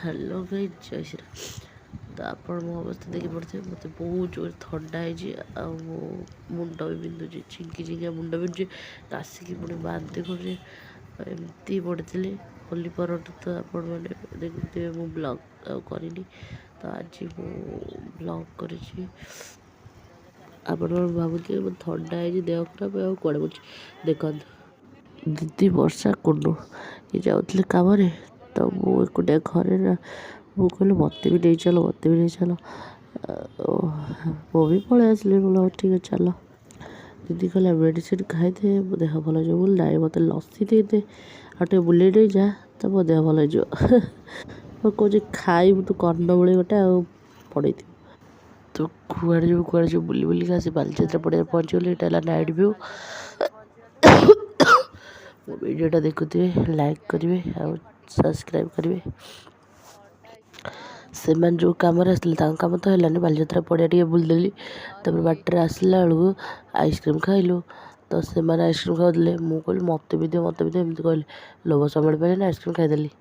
Hello ଭାଇ, ଜୟ ଶ୍ରୀରାମ। ତ ଆପଣ ମୋ ଅବସ୍ଥା ଦେଖିପାରୁଥିବେ, ମୋତେ ବହୁତ ଜୋରେ ଥଣ୍ଡା ହେଇଛି ଆଉ ମୋ ମୁଣ୍ଡ ବି ବିନ୍ଧୁଛି। ଛିଙ୍କି ଛିଙ୍କିକା ମୁଣ୍ଡ ବିନ୍ଧୁଛି, କାଶିକି ପୁଣି ବାନ୍ତି କରୁଛି। ଏମିତି ପଡ଼ିଥିଲି ହୋଲି ପରଠୁ ତ ଆପଣମାନେ ଦେଖୁଥିବେ, ମୁଁ ବ୍ଲଗ୍ ଆଉ କରିନି। ତ ଆଜି ମୁଁ ବ୍ଲଗ୍ କରିଛି। ଆପଣମାନେ ଭାବୁଥିବେ ମୋତେ ଥଣ୍ଡା ହେଇଛି, ଦେହ ଖରାପ, ଆଉ କୁଆଡ଼େ ବୁଲୁଛି। ଦେଖନ୍ତୁ, ଦିଦି, ବର୍ଷା, କୁନୁ ଇଏ ଯାଉଥିଲେ କାମରେ, ତ ମୁଁ ଏକୁଟିଆ ଘରେ ନା। ମୁଁ କହିଲି, ମୋତେ ବି ନେଇ ଚାଲ, ମୋତେ ବି ନେଇ ଚାଲ। ମୁଁ ବି ପଳେଇ ଆସିଲି। ମୁଁ ହଉ ଠିକ୍ ଅଛି, ଚାଲ। ଦିଦି କହିଲା, ମେଡ଼ିସିନ ଖାଇଦେ, ମୋ ଦେହ ଭଲ ହେଇଯିବ। ମୁଁ ନାଇଁ, ମୋତେ ଲସି ଦେଇଦେ ଆଉ ଟିକେ ବୁଲେଇ ନେଇ ଯା, ତ ମୋ ଦେହ ଭଲ ହେଇଯିବ। ମୁଁ କହୁଛି, ଖାଇବୁ ତୁ କନ୍ଦମୂଳି ଗୋଟେ ଆଉ ପଡ଼େଇଥିବୁ। ତୁ କୁଆଡ଼େ ଯିବୁ, କୁଆଡ଼େ ଯିବୁ, ବୁଲି ବୁଲିକା ଆସି ବାଲିଯାତ୍ରା ପଡ଼ିଆରେ ପହଞ୍ଚିଗଲି। ଏଇଟା ହେଲା ନାଇଟ୍ ଭ୍ୟୁ। ମୋ ଭିଡ଼ିଓଟା ଦେଖୁଥିବେ, ଲାଇକ୍ କରିବେ ଆଉ ସବସ୍କ୍ରାଇବ୍ କରିବେ। ସେମାନେ ଯେଉଁ କାମରେ ଆସିଥିଲେ, ତାଙ୍କ କାମ ତ ହେଲାନି। ବାଲିଯାତ୍ରା ପଡ଼ିଆ ଟିକେ ବୁଲିଦେଲି। ତାପରେ ବାଟରେ ଆସିଲା ବେଳକୁ ଆଇସ୍କ୍ରିମ୍ ଖାଇଲୁ। ତ ସେମାନେ ଆଇସ୍କ୍ରିମ୍ ଖାଉଥିଲେ, ମୁଁ କହିଲି, ମୋତେ ବି ଦିଅ, ମୋତେ ବି ଦିଅ, ଏମିତି କହିଲି। ଲୋଭ ସମ୍ଭାଳି ପାରିଲିନି, ଆଇସ୍କ୍ରିମ୍ ଖାଇଦେଲି।